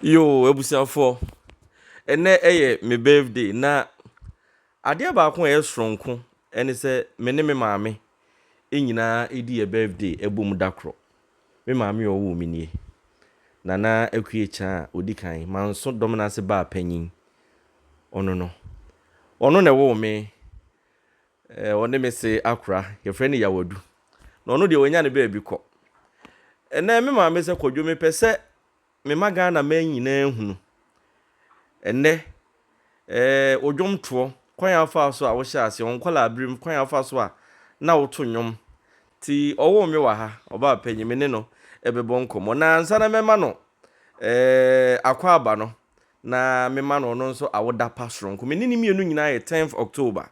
Yoo abusuafoɔ, ɛnnɛ yɛ me birthday na adeɛ baako a ɛyɛ soronko ne sɛ me ne me maame nyinaa di yɛ birthday bom da korɔ. Me maame a ɔwoo me nie, Nana Akua Kyaa a ɔdi kan, Manso Dɔmenase baa panyin, ɔno no. Ɔno na ɛwoo me, ɔne me se akora, yɛfrɛ no Yawadu. Na ɔno deɛ wanya ne baabi kɔ. Ɛnnɛ me maame sɛ Kwadwo mepɛ sɛ Mema Ghana man nyinaa hunu ɛnnɛ eh, wo dwomtoɔ, kwan a wofaa so a wohyɛɛ aseɛ, wo nkwadaa-berem, kwan a wofaa so a na woto nnwom. Nti ɔwoo me wɔ ha, ɔbaa panyin, me ne no bɛbɔ nkɔmmɔ. Na ansa na mɛma no eh, akwaaba no, na mema no ɔno nso awoda pa soronko. Me ne no mmienu nyinaa yɛ tenth October.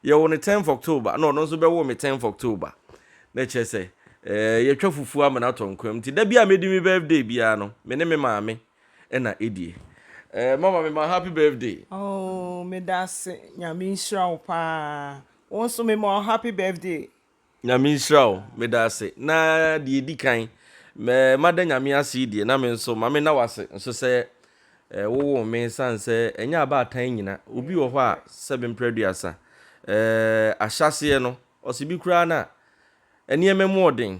Yɛwoo no tenth October, na ɔno nso bɛwoo me tenth October. Na kyerɛ sɛ, eh, yɛtwa fufuo ama no atɔ nkwan mu. Nti da bi a mɛdi me birthday biara no, me ne me maame na ɛdie. Eh, mama mema happy birthday. Oh, meda ase. Nyame nhyira wo paa. Wo nso mema wo happy birthday. Nyame nhyira wo, meda ase. Na deɛ ɛdi kan, mɛ mada Nyame ase yi deɛ, na me nso ma me nna wo ase nso sɛ eh, wowoo me sane sɛ ɛnyɛ abaatan nyina. Obi wɔ hɔ a sɛbe mprɛ aduasa, eh, ahyɛaseɛ no, ɔse bi koraa no a, nneɛma mu ɔden.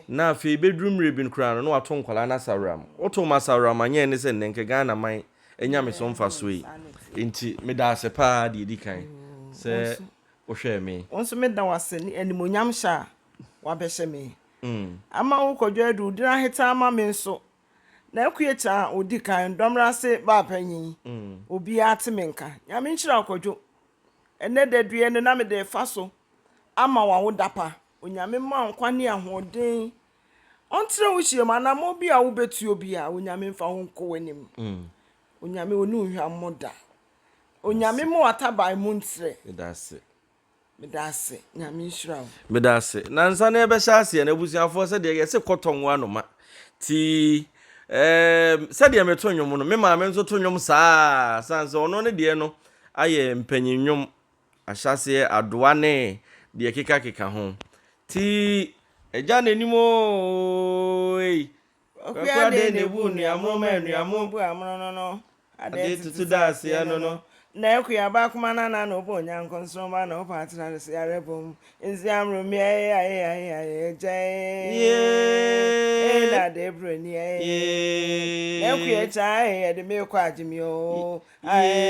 Na afei bɛduru mmerɛ bi koraa no, na wato nkwadaa no asaworam. Wotoo m'asaworam a, nyɛ ɛne sɛ nnɛ nka Ghana man anya me so mfasoɔ yi. Enti meda ase paa deɛ ɛdi kan sɛ wohwɛɛ me. Wo nso meda wo ase ne animuonyam hyɛ a woabɛhyɛ me ama wo Kwadwo Adu, wo din aheta ama me nso Na Akua Kyaa a ɔdi kan, Dɔmmerase baa panyin, obiara te me nka. Nyame nhyira wo Kwadwo. Ɛnnɛ da dua no na mede refa so ama wo awoda pa. Onyame mma wo nkwa ne ahoɔden. Ɔntrɛ wo hyiam, anammɔn bi a wobɛtuo biara, Onyame mfa wo nkɔ w'anim. Onyame ɔnni wo hwammɔ da. Onyame mo ataban mu ntrɛ. Meda ase. Meda ase. Nyame nhyira wo. Meda ase. Nansa na yɛbɛhyɛ aseɛ no, abusuafoɔ sɛdeɛ yɛse kɔtɔ ngo anoma. Ti ɛɛm sɛdeɛ meto nnwom no, me maame nso to nnwom saa sane sɛ ɔno ne deɛ no ayɛ mpanyin nnwom ahyɛaseɛ adoa ne deɛ kekakeka ho. Ti agya n'anim oo ei. Kwaku adɛn na ebu nnuamono ma nnuamo bu amono no no ade tutu da aseɛ no no. Na akua ba kuma na na na obo onyanko nsoroma na opa atena ne so yare bom nsi amro mi aye aye aye aye agya ee na ade ebro ni ee na akua kya aye yɛde me kɔ agye mi o aye.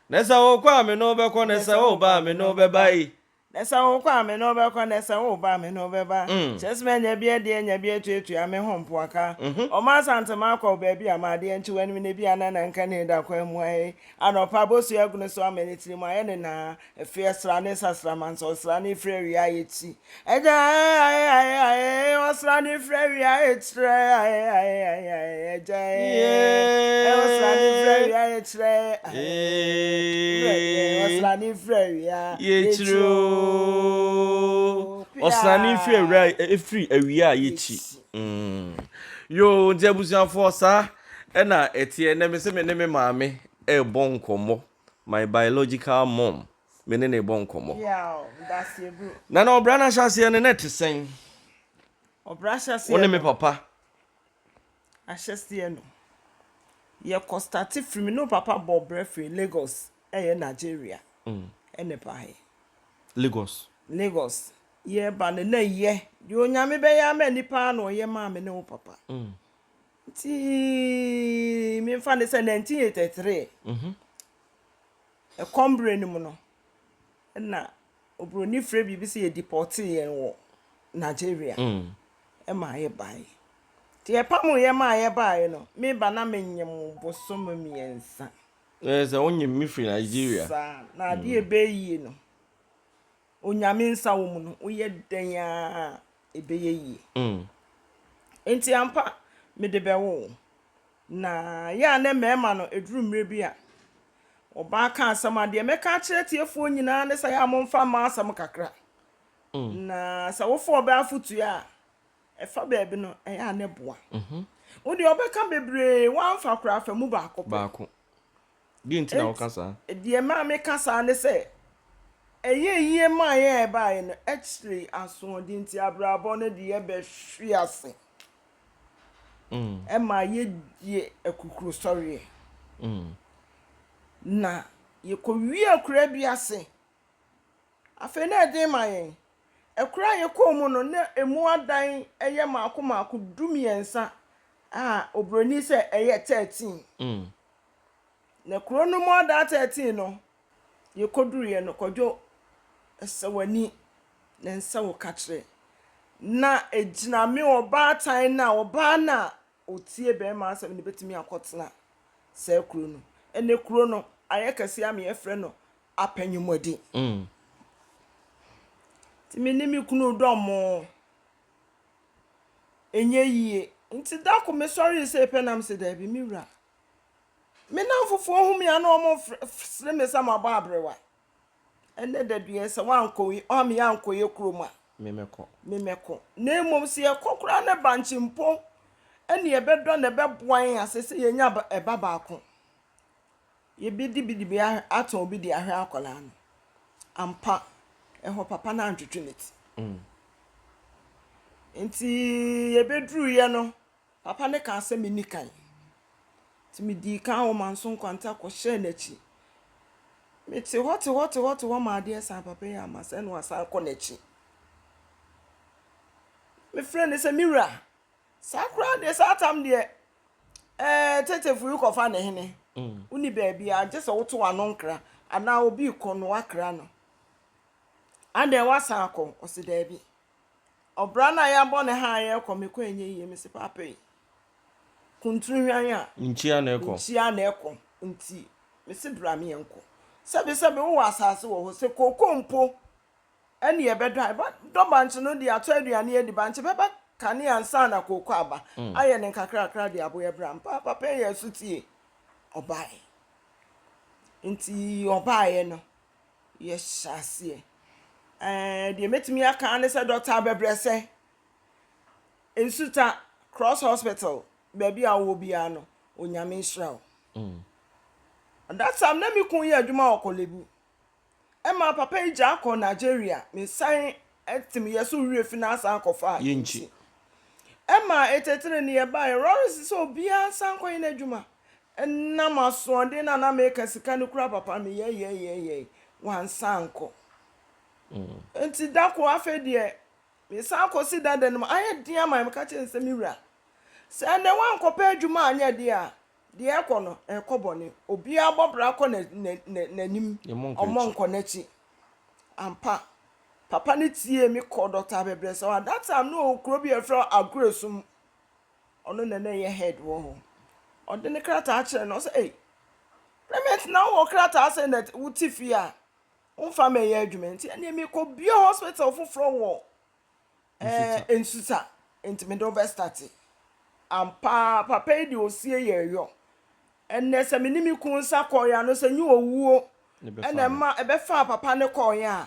Na sɛ wokɔ a me ne wo bɛkɔ na sɛ woba a me ne wo bɛba ei. Na sɛ wokɔ a me ne wo bɛkɔ, na sɛ woba a me ne wo bɛba. Kyerɛ sɛ manya bi adi anya bi atuatua me ho mpoaka. Ɔma Asante makɔ wo baabi a m'adeɛ nkye w'anim na bi a na nanka ni da kwan mu ae. Anɔpa bosuo agu ne so ama ne tirim ayɛ ne naa. Afei ɔsrane sasrama nso ɔsrane firi awia akyi. Agya ae ae ae ae ɔsrane firi awia akyirɛ ae ae ae ae agya ae ɔsrane firi awia akyirɛ ae ɔsrane firi awia Yɛkyiri oo. Ɔsrane firi awia efiri awia a yɛkyi. Yoo nti abusuafoɔ saa ɛna ɛteɛ ɛnɛ me se me ne me maame ɛrebɔ nkɔmmɔ my biological mom me ne no rebɔ nkɔmmɔ. Na na ɔbra no ahyɛaseɛ no na ɛte sɛn? Wo ne me papa. Ahyɛseɛ no yɛkɔ starte firi me ne wo papa bɔɔ brɛ firi Lagos ɛyɛ Nigeria ɛna ɛbaeɛ. Lagos. Lagos yɛreba no na yɛ deɛ Onyame bɛyɛ ama nnipa ara na ɔyɛ maa me ne wo papa. Nti memfa no sɛ 1983 ɛkɔm berɛ no mu no ɛna oburoni frɛ biribi sɛ yɛ deportee yɛn wɔ Nigeria ɛma yɛbaeɛ. Nti yɛpamoo yɛn maa yɛbaeɛ no meba na menyem bosome mmiɛnsa. Ɛɛ sɛ wonyem me firi Nigeria. Saa, na adeɛ ɛbɛyɛ yie no, Onyame nsa wɔ mu no, woyɛ dɛn ara a, ɛbɛyɛ yie. Enti ampa, mede bɛwo wo. Na yɛ a na mmarima no, ɛduru mmerɛ bi a, ɔbaa ka asɛm a, deɛ mɛka akyerɛ atiefoɔ nyinaa ne sɛ, yɛ a momfa mma asɛm kakra. Na sɛ wofa ɔbaa afotuo a, ɛfa baabi no, ɛyɛ a na ɛboa. Wo deɛ ɔbɛka bebree, woamfa koraa fa mu baako pɛ. Baako. Deɛ nti na woka saa? Deɛ ɛma meka saa ne sɛ, ɛyɛɛ yie maa yɛn a ɛbaeɛ no, akyire yi asoɔden nti abrabɔ no deɛ bɛhwe ase. Ɛma yɛdie akukuru sɔreɛ. Na yɛkɔwie akura bi ase. Afei na ɛden ma yɛn. Akura a yɛkɔɔ mu no, na emu adan yɛ mmaako mmaako 13 a oburoni sɛ ɛyɛ 13. Na kuro no mu adan 13 no, yɛkɔduruiɛ no, Kwadwo, sɛ w'ani na nsɛ wo ka kyerɛ. Na ɛgyina me ɔbaatan no a, ɔbaa no a ɔtie barima asɛm no bɛtumi akɔtena saa kuro no. Ɛnɛ kuro no ayɛ kɛseɛ ama yɛfrɛ no apanyimɔden. Nti me ne me kunu dɔ mo. Ɛnyɛ yie. Nti da ko mesɔree sei pɛ na mese daabi me wura. Me nnamfofoɔ hu me a na wɔn sere me sɛ mabɔ aberewa. Ɛnɛ da deɛ sɛ woankɔ woammeyɛ ankɔyɛ kurom a. Memɛkɔ. Memɛkɔ. Na mmom sɛ yɛkɔ koraa ne bankye mpo ɛne ɛbɛdɔ na ɛbɛboa yɛn asɛ sɛ yɛnya ɛba baako. Yɛbɛdi bi de bi atɔn bi de ahwɛ akwadaa no. Ampa, ɛhɔ papa no antwetwe ne ti. Nti yɛbɛduruiɛ no, papa no kaa sɛ menni kan. Nti medii kan wɔ Manso Nkwanta kɔhyɛɛ n'akyi. Mete hɔ te hɔ te hɔ te hɔ ma adeɛ saa papa yi ama sɛ na wasan kɔ n'akyi. Mefrɛ no sɛ me wura, saa koraa deɛ saa tam deɛ ɛɛ tetefo yi kɔfa ne hene. Wonni baabi a gye sɛ woto w'ano nkra anaa obi rekɔ no wakra no. Adɛn wasan akɔ? Ɔse daabi. Ɔbra no a yɛabɔ ne ha a yɛrekɔ mekɔ ɛnyɛ yie. Mese paapa yi, kuntunu hwan a Nkyia na ɛkɔ. Nkyia na ɛkɔ. Nti mese bra me yɛnkɔ. Sɛbe sɛbe wowɔ asase wɔ hɔ sɛ kooko mpo ɛne yɛbɛdɔ a yɛbɛdɔ bankye no de atɔ aduane adi. Bankye bɛba kane ansa na kooko aba. Ayɛ ne nkakrakra de aboɛ bra. Mpa papa yi yɛ so tie. Ɔbaeɛ. Nti ɔbaeɛ no yɛhyɛ aseɛ. Ɛɛ deɛ mɛtumi aka ne sɛ Dr. Abɛbrɛsɛ Nsuta Cross Hospital baabi a wowɔ biara no Onyame nhyira wo. That time na me kun yɛ adwuma wɔ Korle Bu. Ɛma papa yi gyaa kɔ Nigeria. Mesan tem yɛ so werɛ fi na asan akɔfa Yɛnkyi. Ɛma etetene ne yɛbaeɛ Lawrence sɛ obiara nsan nkɔyɛ n'adwuma. Ɛnam asoɔden na na meka sika no kura papa me yɛyɛyɛyɛ wansan nkɔ. Nti da ko afei deɛ mesan kɔsi dada no mu ayɛ den ama me ka kyerɛ no sɛ me wura sɛ ɛnɛ wankɔpɛ adwuma anyɛ deɛ a deɛ ɛkɔ no ɛkɔ bɔne. Obiara bɔ bra kɔ n'anim ɔmmɔ nkɔ n'akyi. Ampa papa no tie me kɔ Dr. Abɛbrɛsɛ at that time no ɔwɔ kuro bi a yɛfrɛ Agoresum. Ɔno na na ɛyɛ head wɔ hɔ. Ɔde ne krataa kyerɛ no ɔsɛ ei Clement na wowɔ krataa sɛ na wote fie a womfa ma ɛyɛ adwuma nti ɛneɛ mekɔbue hospital foforɔ wɔ Nsuta nti mede wo bɛstarte. Ampa papa yi de osie yɛ yɔ. Ɛnɛ sɛ me ne me kunu nsa kɔɔeɛ ano sɛ nyɛ owuo ɛna ɛma ɛbɛfaa papa ne kɔɔeɛ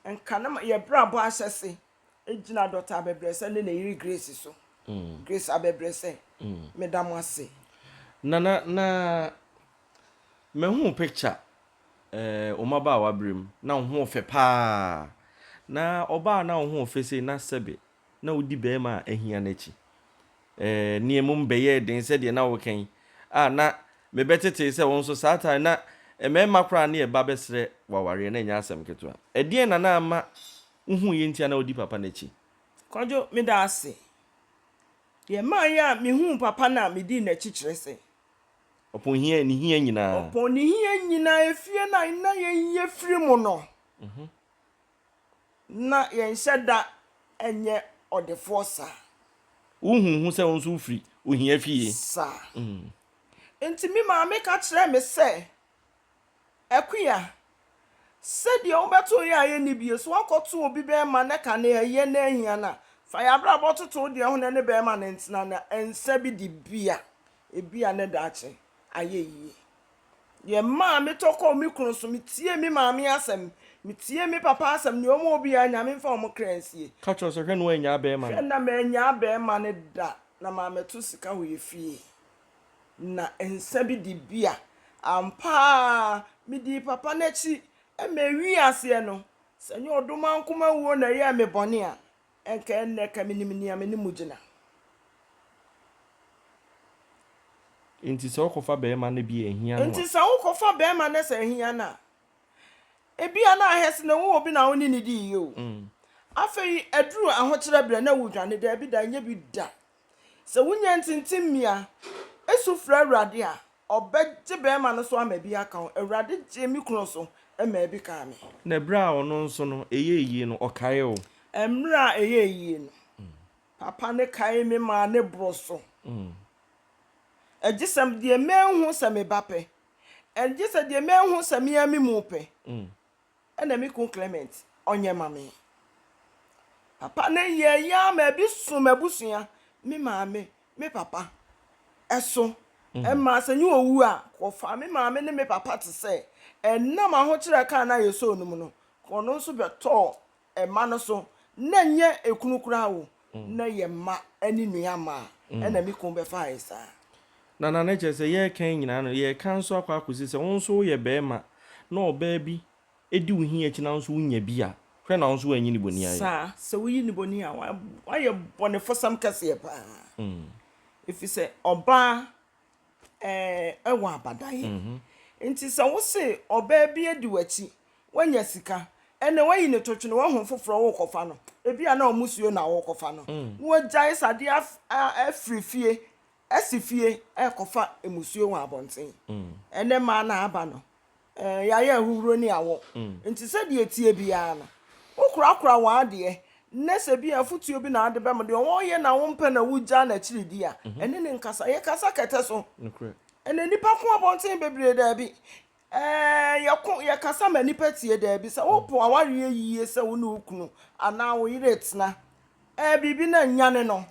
a nka na yɛbrabɔ ahyɛ se gyina Dr. Abɛbrɛsɛ ne ne yere Grace so. Grace Abɛbrɛsɛ, meda mo ase. Nana na mahu picture wo mmabaawa berɛ mu na wo ho ɔfɛ paa. Na ɔbaa na wo ho ɔfɛ sei na sɛbe na wodi bɛrima a ahia n'akyi. Nneɛma mu bɛyɛɛ den sɛdeɛ na woka yi a na mebɛtetee sɛ wo nso saa time na mmarima koraa ne ɛba bɛsrɛ wawareɛ na ɛnyɛ asɛm ketewa. Ɛdeɛn na na ama wohu yɛ nti a na wodi papa n'akyi? Kwadwo, meda ase. Deɛ ɛmaa a mehuu papa no a medii n'akyi kyerɛ sɛ Ɔpɔn hia ne hia nyinaa. Ɔpɔn ne hia nyinaa efie no a na yɛyɛ firi mu no. Na yɛnhyɛ da nyɛ ɔdefoɔ saa. Wohu hu sɛ wo nso wofiri ohia fie. Saa. Nti me maame ka kyerɛɛ me sɛ, Akua, sɛdeɛ wobɛto yɛ a yɛnni bie so woakɔto obi bɛrima na ka ne ɛyɛ na ahia no a, fa yɛ abrabɔ toto wo deɛ ho na ne bɛrima no ntena na nsa bi de bia, ebia ne daakye ayɛ yie. Deɛ maa metɔ kɔɔ me kunu so, metie me maame asɛm, metie me papa asɛm, nea ɔma obiara Nyame mfa wɔn kra nsie. Ka kyerɛ sɛ hwɛ na woannyaa bɛrima no. Hwɛ na mannyaa bɛrima no da na mammɛto sika wɔ yɛ fie. Na nsa bi de bia. Ampa ara, medii papa no akyi ma ɛwii aseɛ no, sɛ ɛnyɛ ɔdomankoma wuo na ɛyɛɛ me bɔne a, ɛnka ɛnnɛ ka menim nea me ne mo gyina. Nti sɛ wokɔfa barima no bi a ɛhia no a. Nti sɛ wokɔfa barima no sɛ ɛhia no a, ebia na ahɛ sɛ na wowɔ bi na wo ne no di yie o. Afei aduru ahokyerɛ berɛ na wodwane, daabi da, nyɛ bi da. Sɛ wonya ntintimmea, su frɛ Awurade a, ɔbɛgye barima no so ama bi aka wo. Awurade gyee me kunu so maa bi kaa me. Na berɛ a ɔno nso no, ɛyɛɛ yie no, ɔkaee wo. Mmerɛ a ɛyɛɛ yie no, papa no kaee me maa ne borɔ so. Ɛgye sɛ deɛ manhu sɛ me ba pɛ. Ɛgye sɛ deɛ manhu sɛ me ara me mu pɛ. Ɛna me kun Clement ɔnyɛ ma me. Papa no yɛɛ yɛ ara ma ebi so m'abusua, me maame, me papa so. Ɛmaa sɛ nyɛ owu a, wɔfaa me maame ne me papa te sɛ ɛnam ahokyerɛ a ɛkaa no a yɛsɔɔ no mu no, ɔno nso bɛtɔɔ mma no so. Na ɛnyɛ ekunu koraa o, na ɛyɛ mma ne nua mmaa ɛna me kun bɛfaeɛ saa. Nana, na kyerɛ sɛ yɛreka yi nyinaa no, yɛreka nso akɔ akɔsi sɛ wo nso woyɛ barima na ɔbaa bi di wo hia akyi na wo nso wonya bi a, hwɛ na wo nso woanyi nnebɔne ayɛ. Saa, sɛ woyi nnebɔne a, woayɛ bɔnefosɛm kɛseɛ paa. Ɛfiri sɛ ɔbaa wɔ abadaeɛ. Nti sɛ wose ɔbaa bi adi w'akyi, woanya sika, ɛnna woayi no totwene, woahu foforɔ worekɔfa no, ebia na ɔmusuo na worekɔfa no, na wagyae sadeɛ afiri fie asi fie rekɔfa mmusuo wɔ abɔnten. Ɛnnɛ mmaa no a aba no, yɛayɛ ahuhuro ne awɔ. Nti sɛdeɛ ɛteɛ biara no, wokorakora w'adeɛ na sɛ bi a afotuo bi na wode bɛma deɛ ɔyɛ na wompɛ na wogya n'akyiri di a, ɛne no nkasa. Yɛkasa kɛtɛ so. Ɛnnɛ nnipa ko abɔnten bebree, daabi. Yɛko, yɛkasa ma nnipa tie, daabi. Sɛ wopo awareɛ yie sɛ wo ne wo kunu anaa wo yere retena, biribi na nyane no,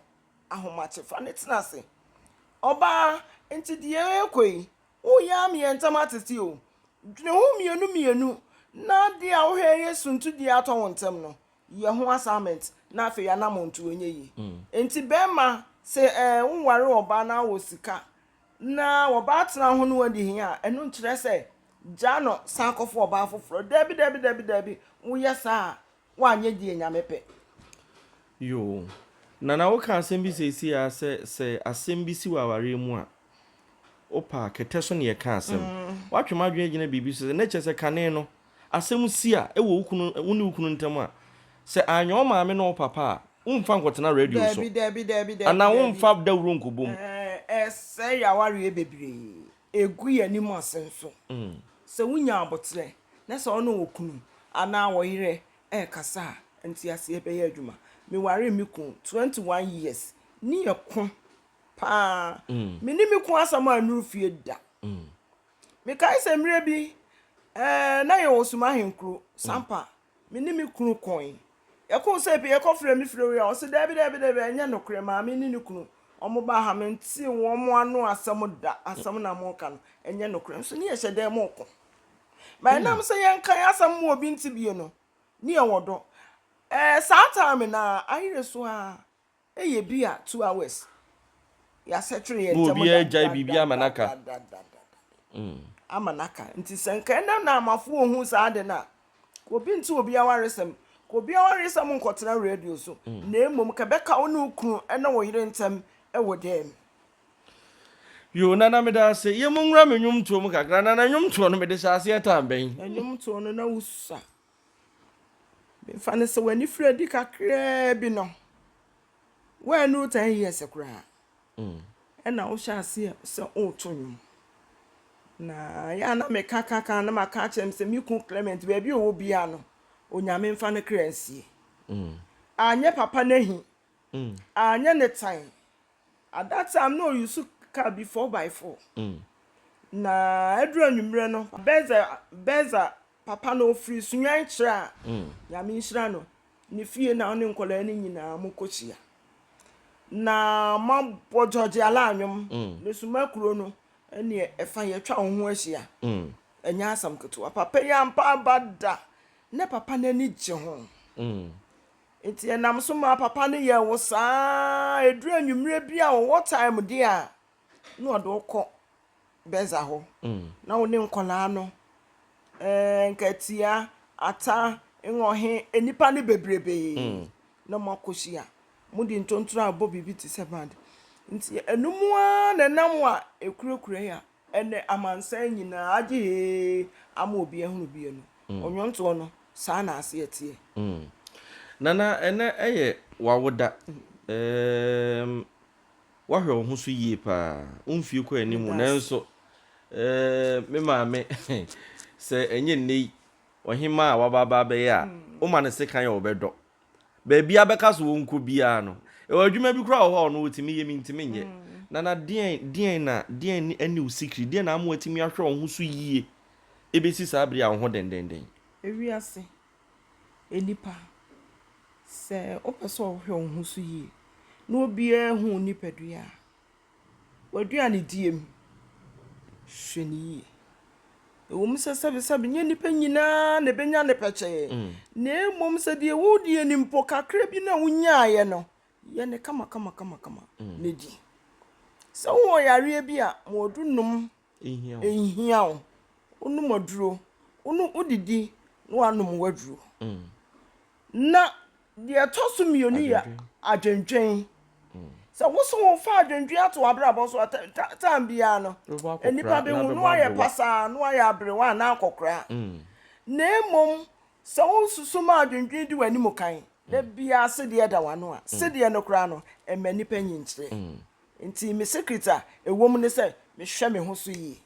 ahomakye fa no tena ase. Ɔbaa, nti deɛ ɛrekɔ yi, woreyɛ ama yɛn ntam atete o. Dwene ho mmienu mmienu na adeɛ a wohwɛ yɛ suntidua atɔ wo ntam no, yɛ ho assignment na afei anammɔntuo nyɛ yie. Nti bɛrima, sɛ ɛɛ woware ɔbaa na wowɔ sika na ɔbaa tena ho na wadi hia a, ɛno nkyerɛ sɛ gyaa no san kɔfa ɔbaa foforɔ. Dabi, dabi, dabi, dabi, woyɛ saa a, woanyɛ deɛ Nyame pɛ. Yoo. Nana woka asɛm bi seesei ara sɛ sɛ asɛm bi si wɔ awareɛ mu a, wopɛ a kɛtɛ so na yɛka asɛm. Woatwe m'adwene agyina biribi so sɛ na kyerɛ sɛ kane no asɛm si a ɛwɔ wo kunu wo ne wo kunu ntam a, sɛ anyɛ wo maame ne wo papa a, womfa nkɔtena radio so. Daabi, daabi, daabi, daabi, Anaa daabi. womfa dawuro nkɔbɔ mu. Ɛɛ, ɛsɛe awareɛ bebree. Ɛgu yɛn anim ase nso. Sɛ wonya aboterɛ na sɛ wo ne wo kunu anaa wo yerɛ rekasa a, nteaseɛ bɛyɛ adwuma. Mewaree me kunu 21 years ne yɛko paa. Me ne me kunu asɛm annuru fie da. Mekae sɛ mmerɛ bi eh, na yɛwɔ Suma Ahenkuro, Sampa. Me ne me kunu kɔe. Yɛkoo sɛ pii, yɛkɔfrɛɛ me fie wura, ɔse daabi daabi daabi ɛnyɛ nokorɛ, maame ne ne kunu wɔn baa ha, mentee wɔn ano asɛm da, asɛm na moka no ɛnyɛ nokorɛ, nso ne yɛhyɛ dan mu reko. But ɛnam sɛ yɛnka yɛn asɛm ma obi nte bio no, ne yɛwɔ dɔ. Ɛɛ saa time no ara, ayere so ara, Eyɛ bi a 2 hours yɛasɛtwere yɛn Na ntam obiara agyae biribi ama no aka. dadadadadada ama no aka. Nti sɛ nka ɛnɛ Naamafo ohu saa ade no a, ka obi nte obi awaresɛm, ka obi awaresɛm nkɔtena radio so, na mmom ka ɛbɛka wo ne wo kunu ne wo yere ntam wɔ dan mu. Yoo Nana meda ase. Yɛ mo nwura me nnwomtoɔ mu kakra. Nana nnwomtoɔ no mede hyɛ aseɛ time bɛn? Nnwomtoɔ no na wosua. Memfa no sɛ w'ani firi adi kakraa bi no, woannuru ten years koraa ɛna wohyɛ aseɛ sɛ woreto nnwom. Na yɛ a na meka ka ka na maka akyerɛ me sɛ me kun Clement baabi a ɔwɔ biara no, Onyame mfa ne kra nsie. Anyɛ papa no ahi, anyɛ ne tan. At that time na ɔuse car bi 4x4. Na aduru anwummerɛ no, Beza Beza Papa no ɔfiri Sunyani kyerɛ a, Nyame nhyira no, ne fie na ɔne nkwadaa no nyinaa mo kɔ hyia. Na moabɔ George Ala nnwom, ne Suma kuro no ɛneɛ ɛfa yɛatwa wo ho ahyia. Ɛnyɛ asɛm ketewa. Papa yi ampa aba da, na papa no ani gye ho. Nti ɛnam so maa papa no yɛɛ wo saa, ɛduru anwummerɛ bi a ɔwɔ time deɛ a, na ɔde wo kɔ Bɛdza hɔ na wo ne nkɔlaa no, eh, nkatia, ata, ngɔhe, nnipa no bebrebee na moakɔhyia. Mode ntontoro abɔ biribi te sɛ band. Nti ɛno mu ara na ɛnam a ɛkurakura yi a ɛnnɛ amansan nyinaa agye hee ama obi ahunu bie no. Ɔnwontoɔ no, saa na aseɛ teɛ. Nana, ɛnnɛ ɛyɛ w'awoda. Ɛɛm, woahwɛ wo ho so yie paa. Wo mfie kɔ anim nanso ɛɛ, me maame, sɛ ɛnyɛ nnɛ yi ɔhemmaa a waba aba abɛyɛ a, woma no sekan a ɔbɛdɔ. Baabi a bɛka so ɔnkɔ biara no, ɛwɔ adwuma bi koraa wɔ hɔ a ɔno ɔtumi yɛ, mentumi nyɛ. Nana, deɛn, deɛn na, deɛn ne ɛne wo sikiri, deɛn na ama woatumi ahwɛ wo ho so yie ɛbɛsi saa bere a wo ho dendenden? Ewiase, nnipa, sɛ wopɛ sɛ wohwɛ wo ho so yie na obiara hu wo nipadua a, W'aduanedie mu, hwɛ no yie. Ɛwom sɛ sɛbesɛbe nyɛ nnipa nyinaa na ɛbɛnya ne pɛkyɛɛ, na mmom sɛ deɛ woredie no mpo kakra bi no a wonyaeɛ no, yɛ no kamakamakamakama na di. Sɛ wowɔ yareɛ bi a, ma ɔdu nom nhia wo. Wonom aduro, wodidi na woanom w'aduro. Na Deɛ ɛtɔ so mmienu yɛ adwendwen. Sɛ wo so wofa adwendwen ato w'abrabɔ so a, time biara no, nnipa bɛhu na woayɛ pasaa, na woayɛ aberewa anaa akɔkoraa. Na mmom sɛ wosusu ma adwendwen di w'anim kan, da biara sedeɛ da w'ano a, sedeɛ no koraa no, ɛma nnipa nyinkyerɛ. Nti me secret a ɛwɔ mu ne sɛ mehwɛ me ho so yie.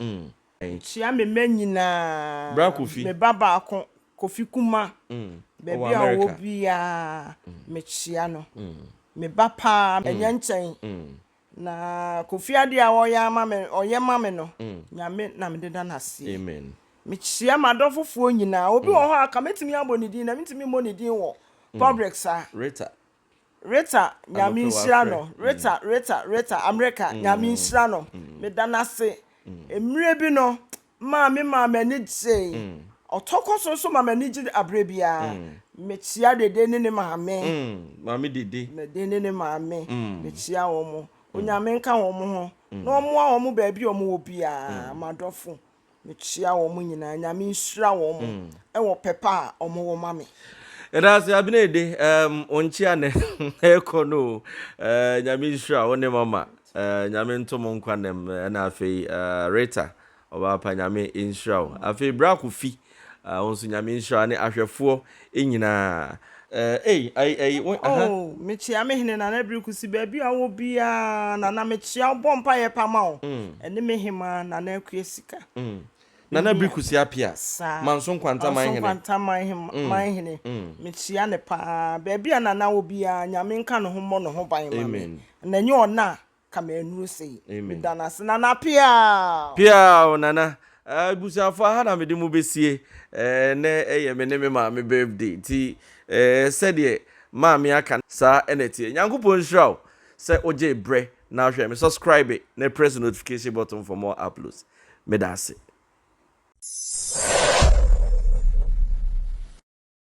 Mekyea me mma nyinaa. Bra Kofi. Me ba baako, Kofi Kuma. Baabi a ɔwɔ biara, mekyea no. Me ba paa, ɛnyɛ nkyɛn. Na Kofi adeɛ a ɔyɛ ama me, ɔyɛ ma me no, Nyame na mede da no aseɛ. Amen. Mekyea m'adɔfofoɔ nyinaa. Obi wɔ hɔ a, ka mɛtumi abɔ ne din na mentumi mmɔ ne din wɔ public saa. Rita. Rita Nyame nhyira no Rita Rita Rita America Nyame nhyira no meda no ase mmerɛ bi no maa me maa m'ani gyee ɔtɔ kɔ so nso ma m'ani gye aberɛ biara mekyia Dede ne ne maame Maame Dede Dede ne ne maame mekyia wɔn Onyame nka wɔn ho na ɔmmoa wɔn baabi a wɔn wɔ biara m'adɔfo Mekyia wɔn nyinaa, Nyame nhyira wɔn wɔ pɛ pa a wɔn wɔ ma me. Yɛda ase Abena Ede, um, wo nkyea na ɛkɔ no o. Uh, Nyame nhyira wo ne mama. Uh, Nyame nto mo nkwa nam ɛna afei uh, Rita ɔbaa pa Nyame nhyira wo. Afei Bra Kofi, uh, wo nso Nyame nhyira ne ahwɛfoɔ nyinaa. Eh, ei, ai, ai, wo, aha. Oh, mekyea me hene Nana Birikusi baabi a wɔ biara, Nana mekyea wo, bɔ mpaeɛ pa ma wo, ɛne me hemaa Nana Akua Sika. Nana Birikusi Apia, Saa. Manso Nkwanta Manso Manhene. Nkwanta Manhene, mekyea no paa, baabi a Nana wɔ biara, Nyame nka ne ho mmɔ ne ho ban ma me, Amen. na ɛnyɛ ɔna a, Ka m'anuru sei. Amen. Meda no ase Nana Piaw. Piaw Nana. Abusuafo aha na mede mo bɛsie. Ɛnɛ ɛyɛ me ne me maame birthday nti sɛdeɛ maame aka saa ɛna ɛteɛ. Nyankopɔn nhyira wo sɛ wogyee berɛ na wohwɛɛ me. Subscribe na press notification button for more uploads. Meda ase.